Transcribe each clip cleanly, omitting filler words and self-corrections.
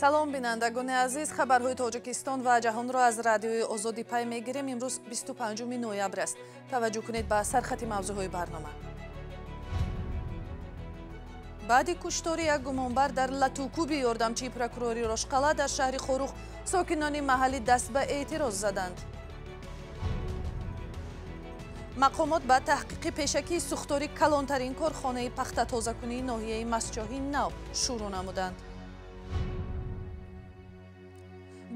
Салом, бинандагони азиз. Хабарҳои Тоҷикистон ва ҷаҳонро аз радиои Озодӣ пай мегирем. Имрӯз 25 ноябр аст. Таваҷҷӯҳ кунед ба сархати мавзӯъҳои барнома. Баъди куштори як гумонбар дар латукӯби ёрдамчии прокурори Рошқалъа дар шаҳри Хоруғ, сокинони маҳаллӣ даст ба эътироз заданд. Мақомот ба таҳқиқи пешакии сӯхтори калонтарин корхонаи пахтатозакунии ноҳияи Мастчоҳи Нав шурӯъ намуданд.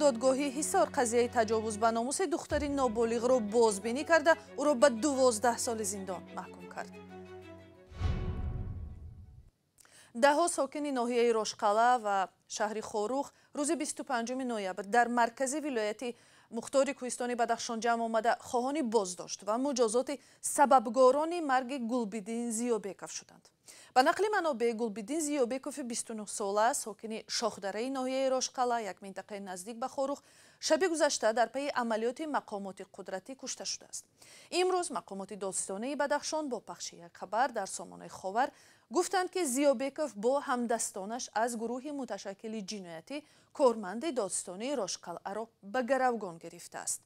Додгоҳи Ҳисор қазияи таҷовуз ба номуси духтари ноболиғро бозбинӣ карда, ӯро ба 12 соли зиндон маҳкум кард. Даҳҳо сокини ноҳияи Рошқалъа ва шаҳри Хоруғ рӯзи 25 ноябр дар маркази вилояти мухтори кӯҳистони Бадахшон ҷамъ омада, хоҳони боздошт ва муҷозоти сабабгорони марги Гулбиддин Зиёбеков шуданд. Ба нақли манобеъ, Гулбиддин Зиёбекови 29-сола, сокини Шохдараи ноҳияи Рошқалъа, як минтақаи наздик ба Хоруғ, шаби гузашта дар пайи амалиёти мақомоти қудратӣ кушта шудааст. Имрӯз мақомоти додситонии Бадахшон бо пахши як хабар дар сомонаи Ховар гуфтанд, ки Зиёбеков бо ҳамдастонаш аз гурӯҳи муташаккили ҷиноятӣ корманди додситонии Рошқалъаро ба гаравгон гирифтааст.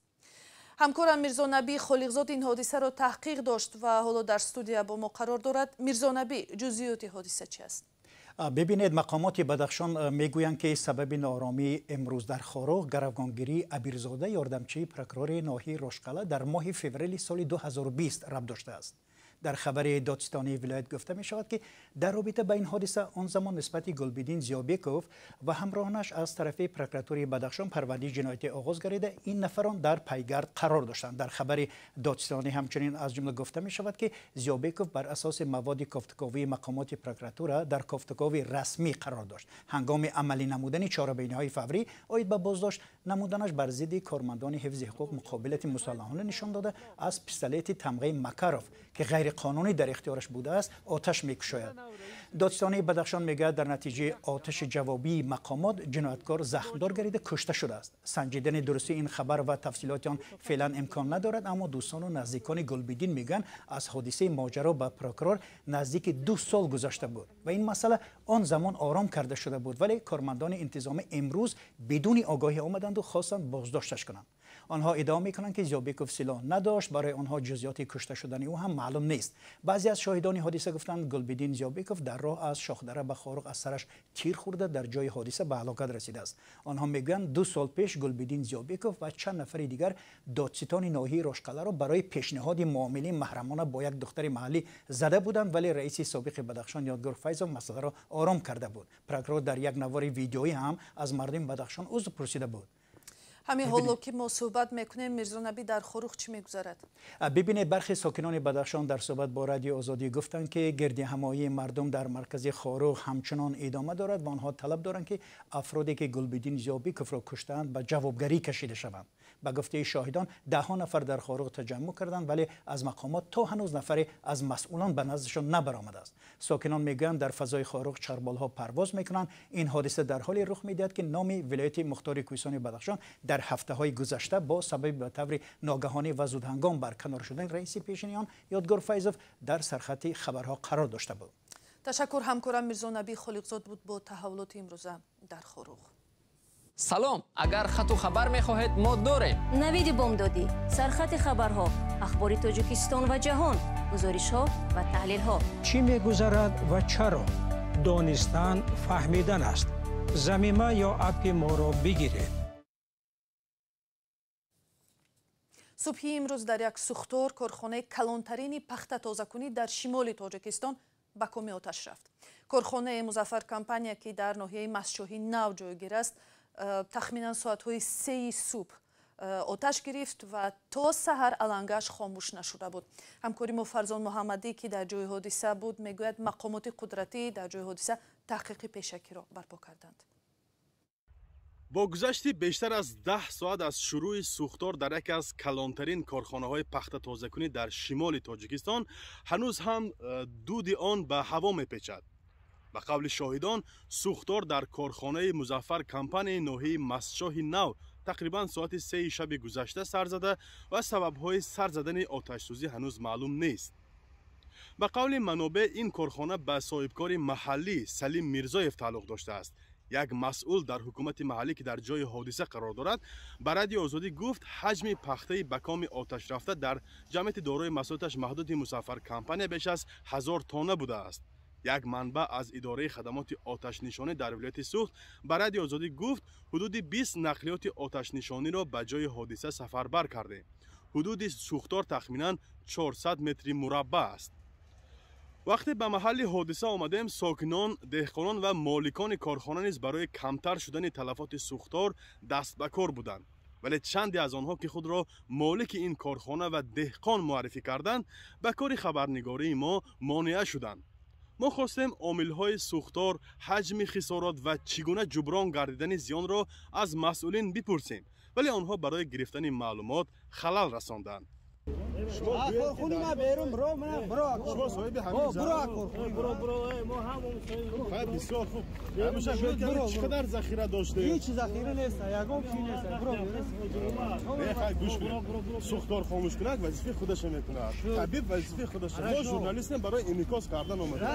Ҳамкорам Мирзонабӣ Холиқзод ин ҳодисаро таҳқиқ дошт ва ҳоло дар студия бо мо қарор дорад. Мирзонабӣ, ҷузъиёти ҳодиса чи аст? Бибинед, мақомоти Бадахшон мегӯянд, ки сабаби нооромии имрӯз дар Хоруғ гаравгонгирии Абирзода, ёрдамчии прокурори ноҳияи Рошқалъа, дар моҳи феврали соли 2020 рабт доштааст. Дар хабари додситонии вилоят гуфта мешавад, ки дар робита ба ин ҳодиса он замон нисбати Гулбиддин Зиёбеков ва ҳамроҳонаш аз тарафи прокуратураи Бадахшон парвандаи ҷиноятӣ оғоз гардида, ин нафарон дар пайгард қарор доштанд. Дар хабари додситонӣ ҳамчунин аз ҷумла гуфта мешавад, ки Зиёбеков бар асоси маводи кофтуковии мақомоти прокуратура дар кофтукови расмӣ қарор дошт. Ҳангоми амалӣ намудани чорабиниҳои фаврӣ оид ба боздошт намуданаш бар зидди кормандони ҳифзи ҳуқуқ муқобилати мусаллаҳона нишон дода, аз пистолети тамғаи Макаров, ки ғайриқонунӣ дар ихтиёраш будааст, оташ мекушояд. Додситонии Бадахшон мегӯяд, дар натиҷаи оташи ҷавобии мақомот ҷинояткор захмдор гардида, кушта шудааст. Санҷидани дурустии ин хабар ва тафсилоти он феълан имкон надорад, аммо дӯстону наздикони Гулбиддин мегӯянд, аз ҳодисаи моҷаро ба прокурор наздики 2 сол гузашта буд ва ин масъала он замон ором карда шуда буд, вале кормандони интизомӣ имрӯз бидуни огоҳӣ омаданду хостанд боздошташ кунанд. Онҳо иддао мекунанд, ки Зиёбеков силоҳ надошт, барои онҳо ҷузъиёти кушта шудани ӯ ҳам маълум нест. Баъзе аз шоҳидони ҳодиса гуфтанд, Гулбиддин Зиёбеков дар роҳ аз Шохдара ба Хоруғ аз сараш тир хӯрда, дар ҷои ҳодиса ба ҳалокат расидааст. Онҳо мегӯянд, 2 сол пеш Гулбиддин Зиёбеков ва чанд нафари дигар додситони ноҳияи Рошқалъаро барои пешниҳоди муомилаи маҳрамона бо як духтари маҳаллӣ зада буданд, вале раиси собиқи Бадахшон Ёдгор Файзов масъаларо ором карда буд. Прокурор дар як навори видеоӣ ҳам аз мардуми Бадахшон узр пурсида буд. Ҳамин ҳоло ки мо суҳбат мекунем, Мирзонабӣ, дар Хоруғ чӣ мегузарад? Бибинед, бархе сокинони Бадахшон дар суҳбат бо радиои Озодӣ гуфтанд, ки гирдиҳамоии мардум дар маркази Хоруғ ҳамчунон идома дорад ва онҳо талаб доранд, ки афроде ки Гулбиддин Зиёбековро куштаанд, ба ҷавобгарӣ кашида шаванд. Ба гуфтаи шоҳидон, даҳҳо нафар дар Хоруғ таҷаммуъ карданд, вале аз мақомот то ҳанӯз нафаре аз масъулон ба наздашон набаромадааст. Сокинон мегӯянд, дар фазои Хоруғ чарболҳо парвоз мекунанд. Ин ҳодиса дар ҳоле рух медиҳад, ки номи вилояти мухтори кӯҳистони Бадахшон дар ҳафтаҳои гузашта бо сабаби ба таври ногаҳонӣ ва зудҳангом барканор шудани раиси пешини он Ёдгор Файзов дар сархати хабарҳо қарор дошта буд. Ташаккур, ҳамкорам Мирзонабӣ Холиқзод буд бо таҳаввулоти имрӯза дар Хоруғ. Салом, агар хату хабар мехоҳед, мо дорем. Навиди бомдодӣ, сархати хабарҳо, ахбори Тоҷикистон ва ҷаҳон, гузоришҳо ва таҳлилҳо. Чӣ мегузарад ва чаро? Донистан фаҳмидан аст. Замима ё аппи моро бигиред. Субҳи имрӯз дар як сӯхтор корхонаи калонтарини пахтатозакунӣ дар шимоли Тоҷикистон ба коми оташ рафт. Корхонаи Музаффар компания, ки дар ноҳияи Мастчоҳи Нав ҷойгир аст, тахминан соатҳои 3 субҳ оташ гирифт ва то саҳар алангаш хомӯш нашуда буд. Ҳамкори мо Фарзон Муҳаммадӣ, ки дар ҷои ҳодиса буд, мегӯяд, мақомоти қудратӣ дар ҷои ҳодиса таҳқиқи пешакиро барпо карданд. Бо гузашти бештар аз 10 соат аз шурӯи сӯхтор дар яке аз калонтарин корхонаҳои пахтатозакунӣ дар шимоли Тоҷикистон, ҳанӯз ҳам дуди он ба ҳаво мепечад. Ба қавли шоҳидон, сӯхтор дар корхонаи Музаффар компанияи ноҳияи Мастчоҳи Нав тақрибан соати 3 шаби гузашта сар зада ва сабабҳои сар задани оташсӯзӣ ҳанӯз маълум нест. Ба қавли манобеъ, ин корхона ба соҳибкори маҳаллӣ Салим Мирзоев тааллуқ доштааст. Як масъул дар ҳукумати маҳаллӣ, ки дар ҷои ҳодиса қарор дорад, ба Радиои Озодӣ гуфт, ҳаҷми пахтаи ба коми оташ рафта дар ҷамъияти дорои масъулияташ маҳдуди Мусаффар компания беш аз 1000 тонна будааст. Як манбаъ аз идораи хадамоти оташнишонӣ дар вилояти Суғд ба Радиои Озодӣ гуфт, ҳудуди 20 нақлиёти оташнишониро ба ҷои ҳодиса сафарбар кардем. Ҳудуди сӯхтор тахминан 400 метри мураббаъ аст. Вақте ба маҳалли ҳодиса омадем, сокинон, деҳқонон ва моликони корхона низ барои камтар шудани талафоти сӯхтор даст ба кор буданд. Вале чанде аз онҳо, ки худро молики ин корхона ва деҳқон муаррифӣ карданд, ба кори хабарнигории мо монеа шуданд. Мо хостем омилҳои сӯхтор, ҳаҷми хисорот ва чӣ гуна ҷуброн гардидани зиёнро аз масъулин бипурсем, вале онҳо барои гирифтани маълумот халал расонданд. Шумо соҳиби ҳамин замин? Бисёр хуб. Чӣ қадар захира доштед? Ҳеҷ захира нест, ягон чиз нест. Хай, гӯш кунед. Сӯхтор хомӯш кунад вазифаи худаша мекунад, табиб вазифаи худаша. Мо журналистем, барои инъикос кардан омадем.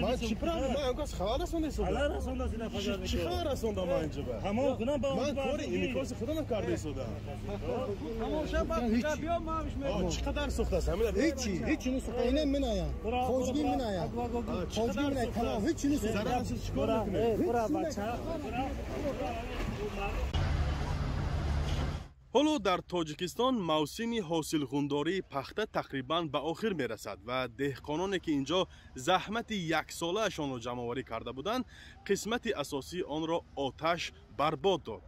Ман чӣ проблема? Ман ягон кас халал расонда истодам? Чӣ халал расондам ман инҷо? Ман кори инъикоси худам карда истодам. Чӣ қадар сӯхтааст? Ҳечи, ҳечи несӯхта. Ина миная. Хоҷгӣ миная. Хоҷгӣ миная. Тамом, ҳечи несӯхта. Зарар чӣ кор мекунед? Ҳоло дар Тоҷикистон мавсими ҳосилхундории пахта тақрибан ба охир мерасад ва деҳқононе, ки инҷо заҳмати яксолаашонро ҷамъоварӣ карда буданд, қисмати асосии онро оташ барбод дод.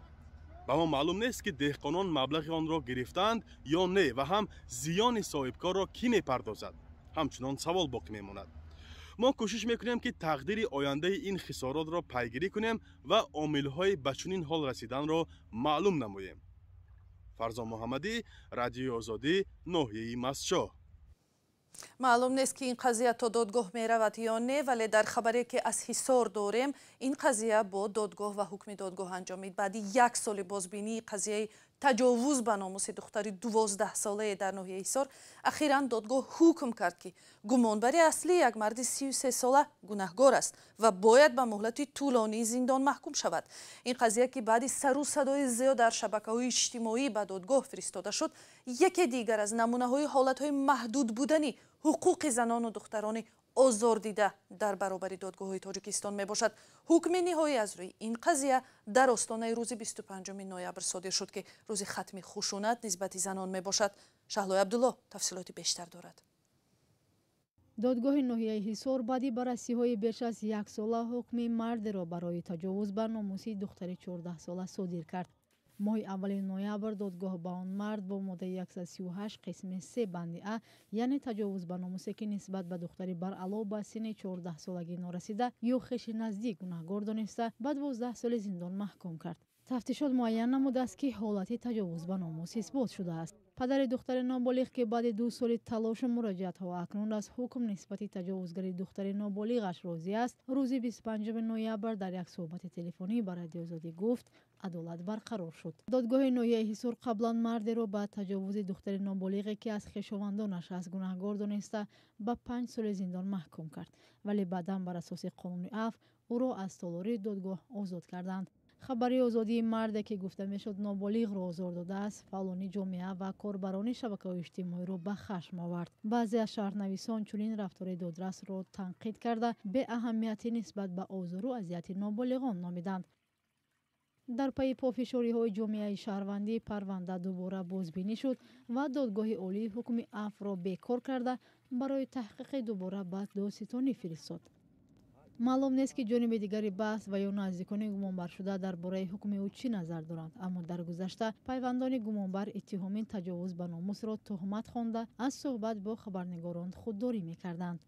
Ба мо маълум нест, ки деҳқонон маблағи онро гирифтаанд ё не ва ҳам зиёни соҳибкорро кӣ мепардозад, ҳамчунон савол боқӣ мемонад. Мо кӯшиш мекунем, ки тақдири ояндаи ин хисоротро пайгирӣ кунем ва омилҳои ба чунин ҳол расиданро маълум намоем. Фарзон Муҳаммадӣ, Радиои Озодӣ, ноҳияи Мастчоҳ. Маълум нест, ки ин қазия то додгоҳ меравад ё не, вале дар хабаре, ки аз Ҳисор дорем, ин қазия бо додгоҳ ва ҳукми додгоҳ анҷомид. Баъди як соли бозбинии қазияи таҷовуз ба номуси духтари 12-солае дар ноҳияи Ҳисор, ахиран додгоҳ ҳукм кард, ки гумонбари аслӣ, як марди 33-сола, гунаҳгор аст ва бояд ба муҳлати тӯлонии зиндон маҳкум шавад. Ин қазия, ки баъди сару садои зиёд дар шабакаҳои иҷтимоӣ ба додгоҳ фиристода шуд, яке дигар аз намунаҳои ҳолатҳои маҳдуд будани ҳуқуқи занону духтарони озордида дар баробари додгоҳҳои Тоҷикистон мебошад. Ҳукми ниҳоӣ аз рӯи ин қазия дар остонаи рӯзи 25 ноябр содир шуд, ки рӯзи хатми хушунат нисбати занон мебошад. Шаҳлои Абдулло тафсилоти бештар дорад. Додгоҳи ноҳияи Ҳисор баъди баррасиҳои беш аз яксола ҳукми мардеро барои таҷовуз ба номуси духтари 14-сола содир кард. Моҳи аввали ноябр додгоҳ ба он мард бо моддаи 138 қисми 3 банди А, яъне таҷовуз ба номусе, ки нисбат ба духтари баръало ба синни 14-солагӣ норасида ё хеши наздик, гунаҳгор дониста, ба 12 соли зиндон маҳкум кард. Тафтишот муайян намудааст, ки ҳолати таҷовуз ба номус исбот шудааст. Падари духтари ноболиғ, ки баъди 2 соли талошу муроҷиатҳо акнун аз ҳукм нисбати таҷовузгари духтари ноболиғаш розӣ аст, рӯзи 25 ноябр дар як суҳбати телефонӣ ба Радиои Озодӣ гуфт, адолат барқарор шуд. Додгоҳи ноҳияи Ҳисор қаблан мардеро ба таҷовузи духтари ноболиғе, ки аз хешовандонаш аст, гунаҳгор дониста, ба 5 соли зиндон маҳкум кард, вале баъдан бар асоси қонуни афв ӯро аз толори додгоҳ озод карданд. Хабари озодии марде, ки гуфта мешуд ноболиғро озор додааст, фаъолони ҷомеа ва корбарони шабакаҳои иҷтимоиро ба хашм овард. Баъзе аз шаҳрнависон чунин рафтори додрасро танқид карда, беаҳамияти нисбат ба озору азияти ноболиғон номиданд. Дар пайи пофишориҳои ҷомеаи шаҳрвандӣ парванда дубора бозбинӣ шуд ва додгоҳи олӣ ҳукми афвро бекор карда, барои таҳқиқи дубора ба додситонӣ фиристод. Маълум нест, ки ҷониби дигари баҳс ва ё наздикони гумонбаршуда дар бораи ҳукми ӯ чӣ назар доранд, аммо дар гузашта пайвандони гумонбар иттиҳоми таҷовуз ба номусро туҳмат хонда, аз суҳбат бо хабарнигорон худдорӣ мекарданд.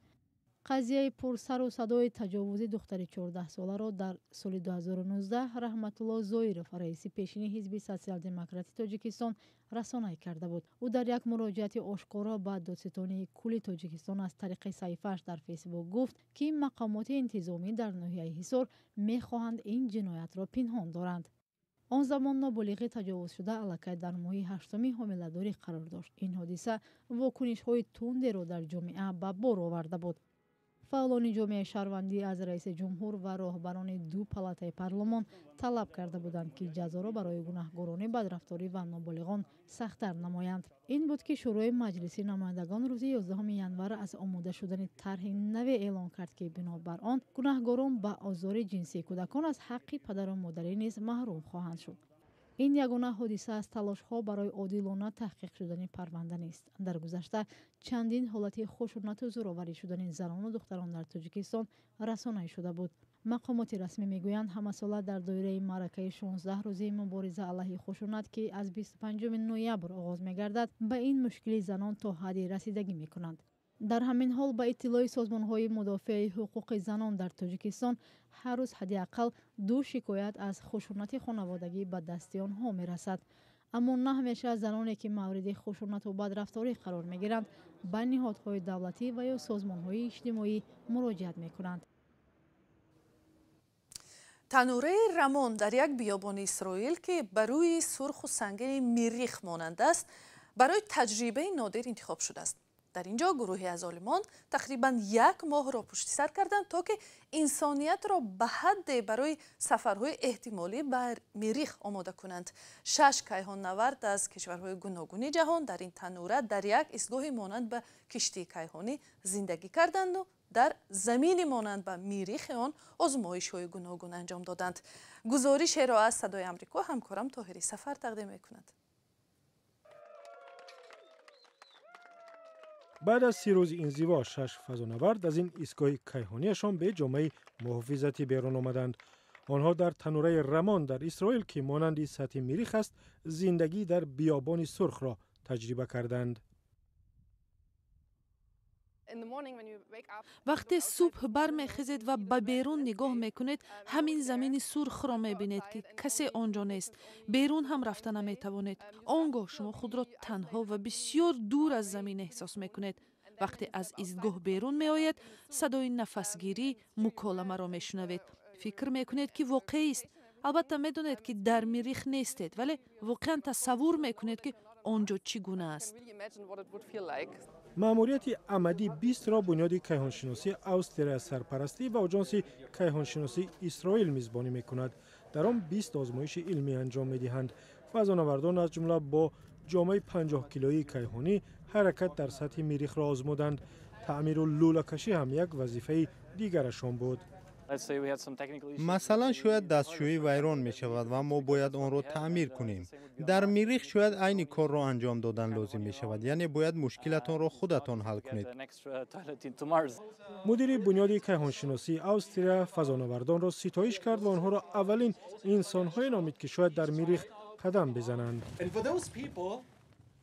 Қазияи пурсару садои таҷовузи духтари 14-соларо дар соли 2019 Раҳматулло Зоиров, раиси пешини Ҳизби Социал-демократи Тоҷикистон, расонаӣ карда буд. Ӯ дар як муроҷиати ошкоро ба додситонии кулли Тоҷикистон аз тариқи саҳифааш дар Фейсбук гуфт, ки мақомоти интизомӣ дар ноҳияи Ҳисор мехоҳанд ин ҷиноятро пинҳон доранд. Он замон ноболиғи таҷовузшуда аллакай дар моҳи ҳаштуми ҳомиладорӣ қарор дошт. Ин ҳодиса вокунишҳои тундеро дар ҷомеа ба бор оварда буд. Фаъолони ҷомеаи шаҳрвандӣ аз раиси ҷумҳур ва роҳбарони ду палатаи парлумон талаб карда буданд, ки ҷазоро барои гунаҳгорони бадрафторӣ ва ноболиғон сахттар намоянд. Ин буд, ки Шӯрои Маҷлиси намояндагон рӯзи 11 январ аз омода шудани тарҳи наве эълон кард, ки бинобар он гунаҳгорон ба озори ҷинсии кӯдакон аз ҳаққи падару модарӣ низ маҳрум хоҳанд шуд. Ин ягона ҳодиса аз талошҳо барои одилона таҳқиқ шудани парванда нест. Дар гузашта чандин ҳолати хушунату зӯроварӣ шудани занону духтарон дар Тоҷикистон расонаӣ шуда буд. Мақомоти расмӣ мегӯянд, ҳамасола дар доираи маъракаи 16 рӯзаи мубориза алайҳи хушунат, ки аз 25 ноябр оғоз мегардад, ба ин мушкили занон то ҳадде расидагӣ мекунанд. Дар ҳамин ҳол, ба иттилои созмонҳои мудофиаи ҳуқуқи занон дар Тоҷикистон, ҳар рӯз ҳадди ақал 2 шикоят аз хушунати хонаводагӣ ба дасти онҳо мерасад. Аммо на ҳамеша заноне, ки мавриди хушунату бадрафторӣ қарор мегиранд, ба ниҳодҳои давлатӣ ва ё созмонҳои иҷтимоӣ муроҷиат мекунанд. Танураи Рамон дар як биёбони Исроил, ки ба рӯи сурху сангини Миррих монанд аст, барои таҷрибаи нодир интихоб шудааст. Дар ин ҷо гурӯҳе аз олимон тақрибан як моҳро пушти сар карданд, то ки инсониятро ба ҳадде барои сафарҳои эҳтимолӣ ба Миррих омода кунанд. 6 кайҳоннавард аз кишварҳои гуногуни ҷаҳон дар ин танура дар як истгоҳи монанд ба киштии кайҳонӣ зиндагӣ карданду дар замини монанд ба Миррихи он озмоишҳои гуногун анҷом доданд. Гузоришеро аз Садои Амрико ҳамкорам Тоҳири Сафар тақдим мекунад. Баъд аз 30 рӯзи инзиво 6 фазонавард аз ин истгоҳи кайҳонияшон бе ҷомаи муҳофизатӣ берун омаданд. Онҳо дар танураи Рамон дар Исроил, ки монанди сатҳи Миррих аст, зиндагӣ дар биёбони сурхро таҷриба карданд. Вақте субҳ бармехезед ва ба берун нигоҳ мекунед, ҳамин замини сурхро мебинед, ки касе он ҷо нест. Берун ҳам рафта наметавонед. Он гоҳ шумо худро танҳо ва бисёр дур аз замин эҳсос мекунед. Вақте аз истгоҳ берун меояд, садои нафасгирӣ, муколамаро мешунавед. Фикр мекунед, ки воқеист. Албатта медонед, ки дар Миррих нестед, вале воқеан тасаввур мекунед, ки он ҷо чӣ гуна аст. Маъмурияти Амадӣ 20-ро бунёди кайҳоншиносии Австрия сарпарастӣ ва оҷонси кайҳоншиносии Исроил мизбонӣ мекунад. Дар он 20 озмоиши илмӣ анҷом медиҳанд. Фазонавардон аз ҷумла бо ҷомаи 50 килоии кайҳонӣ ҳаракат дар сатҳи Миррихро озмуданд. Таъмиру лӯлакашӣ ҳам як вазифаи дигарашон буд. Масалан, шояд дастшӯӣ вайрон мешавад ва мо бояд онро таъмир кунем. Дар Миррих шояд айни корро анҷом додан лозим мешавад, яъне бояд мушкилатонро худатон ҳал кунед. Мудири бунёди кайҳоншиносии Австрия фазонавардонро ситоиш кард ва онҳоро аввалин инсонҳое номид, ки шояд дар Миррих қадам бизананд.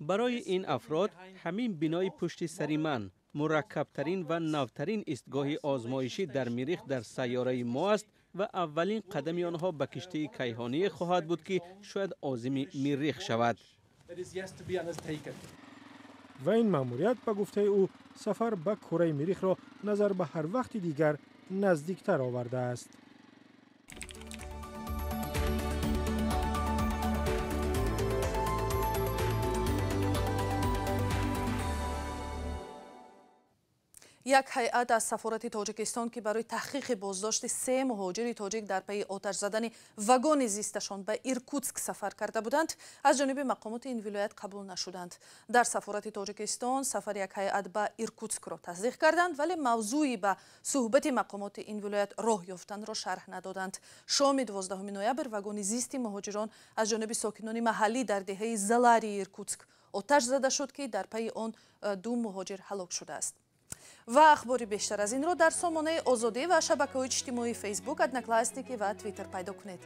Барои ин афрод ҳамин бинои пушти сари ман мураккабтарин ва навтарин истгоҳи озмоишӣ дар Миррих дар сайёраи мо аст ва аввалин қадами онҳо ба киштии кайҳоние хоҳад буд, ки шояд озими Миррих шавад. Ва ин маъмурият, ба гуфтаи ӯ, сафар ба кураи Миррихро назар ба ҳар вақти дигар наздиктар овардааст. Як ҳайат аз сафорати Тоҷикистон, ки барои таҳқиқи боздошти 3 муҳоҷири тоҷик дар пайи оташ задани вагони зисташон ба Иркутск сафар карда буданд, аз ҷониби мақомоти ин вилоят қабул нашуданд. Дар сафорати Тоҷикистон сафари як ҳайат ба Иркутскро тасдиқ карданд, вале мавзӯи ба суҳбати мақомоти ин вилоят роҳ ёфтанро шарҳ надоданд. Шоми 12 ноябр вагони зисти муҳоҷирон аз ҷониби сокинони маҳаллӣ дар деҳаи Заларии Иркутск оташ зада шуд, ки дар пайи он 2 муҳоҷир ҳалок шудааст. Ва ахбори бештар аз инро дар сомонаи Озодӣ ва шабакаҳои иҷтимоии Фейсбук, Одноклассники ва Твиттер пайдо кунед.